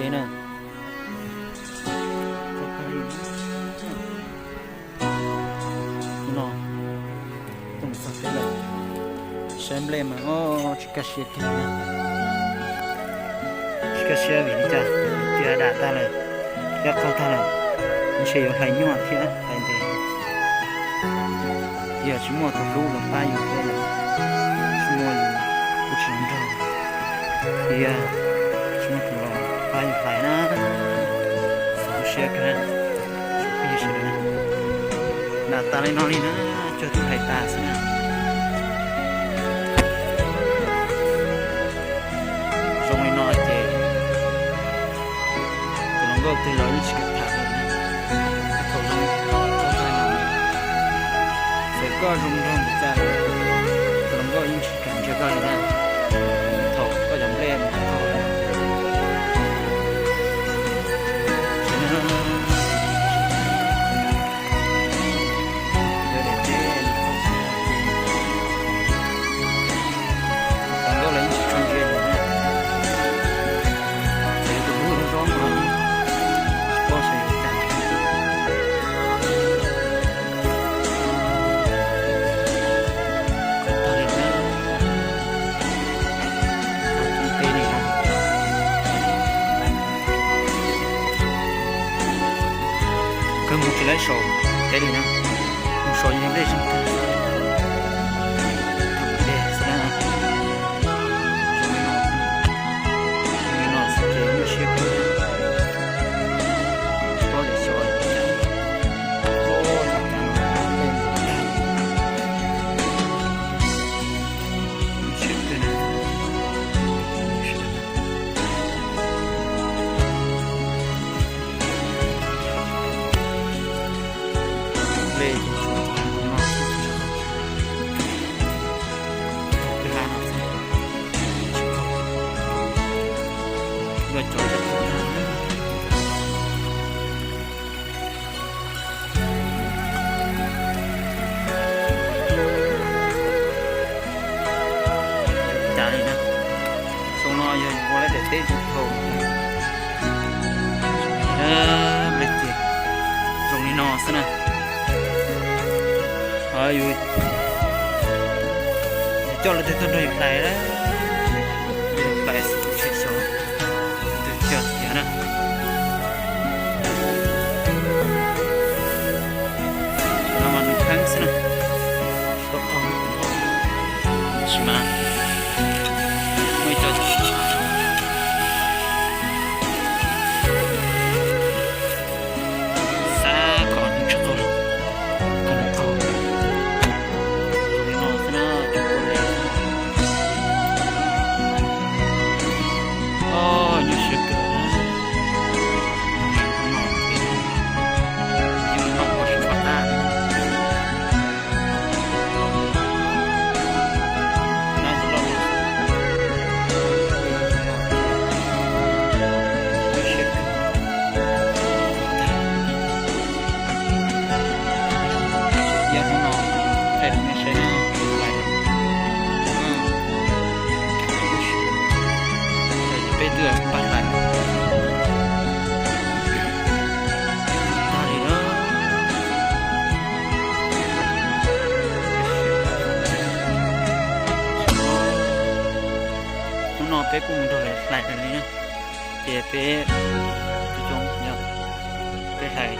na. Hnub no tuaj mus txog teb lawm, saib nplej mas o tsis kaj siab kiag na. Tsis kaj siab vim li cas? Tias dam tag lawm, thiab qaug tag lawm, ntshe yuav hlais nyuaj thiab hlais ntev. Yog tsis muaj tus hlub los pab yus thiab, tsis muaj yus kuj tsis zoo nraug, thiab tsis muaj tus los pab yus hlais na. Txaus siab kawg na, tsoom phooj ywg sawv daws. Dam tas li no li na, cuag twb hlais tas xwb na. Zoo li no ces tus hluas nkauj twg los yeej tsis kam tham li na. Thaum zoo thaum no, txawm koj zoo nraug npaum cas los tus hluas nkauj yeej tsis kam ntsia koj li na. Thaum koj cov nplej mus qaug li no. Yog daim teb, tus hluas nkauj los yeej tsis tshua ntsia yus na. Txawm yog tus hlub zoo zoo los tsis paub xyov yuav cas. Tag li na, teb li no. Kawg mus tsis laib saum teb li na, mus saum yog nplej zeeg tag. Thaum ntej xwb na, zoo li no xwb, zoo li no xwb ces nyuaj siab kawg, tsis paub tias xyov yuav ua cas. Nyuaj siab kawg na. Nplej ces tsuas tau no xwb, kwj ha no xwb, tsis tau. Yog cov cov tag. Cas li na, xyoo no yog yus ua lawv daim teb zoo dhau, nplej ces zoo li no xwb na. Yus coj lawv tus tuaj nrog yus hlais, hlais xwb tsis xyov tus twg tiag na. Cov no mas nws pheeb xwb na, tsis tau qaug, tab sis mas muaj ib co xav kom nws tsis qaug los kom nws qaug. Zoo li no xwb na, cov kua le. Nyuaj siab kawg na. Hnub no ces yeej noj ua si pom qab. Nab ces loj loj. Nyuaj siab kawg. Tag. Tsis iab hnub no, thaij rau nej saib na, hlais lawm. Peb twb pab hlais tag li na. Hnub no peb kuj mus nrog lawv hlais tas li na, ces peb coob coob, peb hlais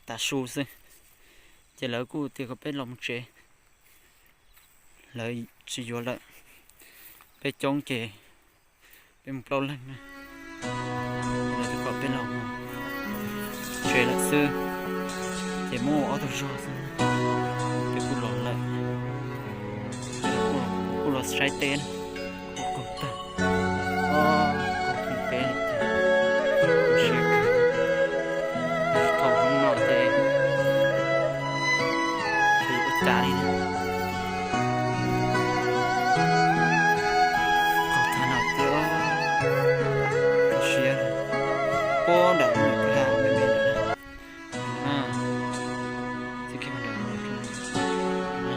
tas su xwb, ces lawv kuj tias kom peb los mus tsev, lawv tsis yuav lawm. Peb coob ces peb mus plaub leeg na, lawv twb kom peb los mus tsev lawm xwb, ces muab ua ob tug zog xwb, peb kuj los lawm, kuj los saib teb na, kuj qaug tag, qaug teb li cas, siab kawg. Thaum zoo no ces tsis ua cas li na. Qaug tag no ces txaus siab, puag nram lub kwj ha me me ntawd na. Txij kiag qhov ntawd los rau na.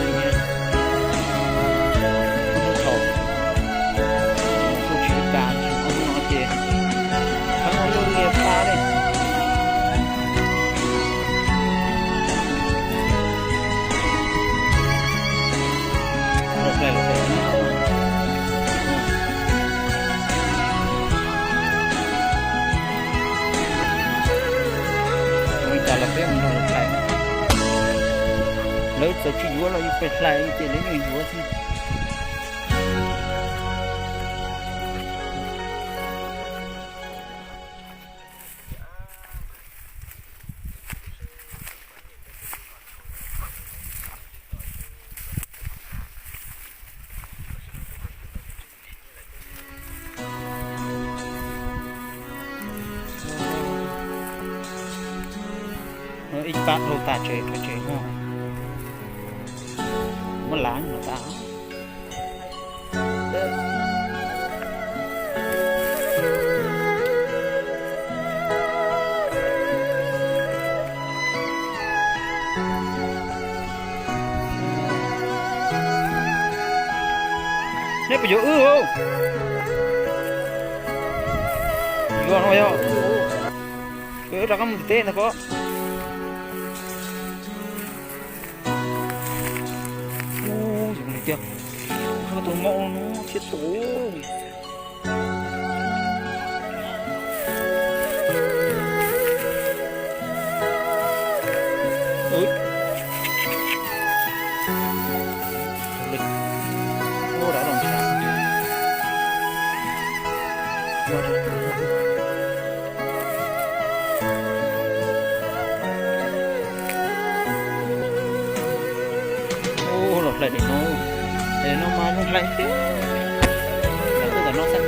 li thiab. Hnub thaum tuaj tsis tas, hnub no ces thab ua luaj li pa li. Los hlais los hlais no. Ua li cas los peb mus nrog lawv hlais. Lawv txawm tsis yuav los yus pem hlais ces lawv yeej yuav xwb. Ib pab dhau tas tsev rau tsev no. Muab lav no tas. Neb puas yuav wb os? Yuav no yog. Wb rov qab mus tim teb ntag koj. Ub, zoo li tiag. Tus maum no thiab tus. Ub, ua dab los ntshav. Ub, los hlais li no, hlais li no mas zoo hlais tiag. Lawv twb tam no xab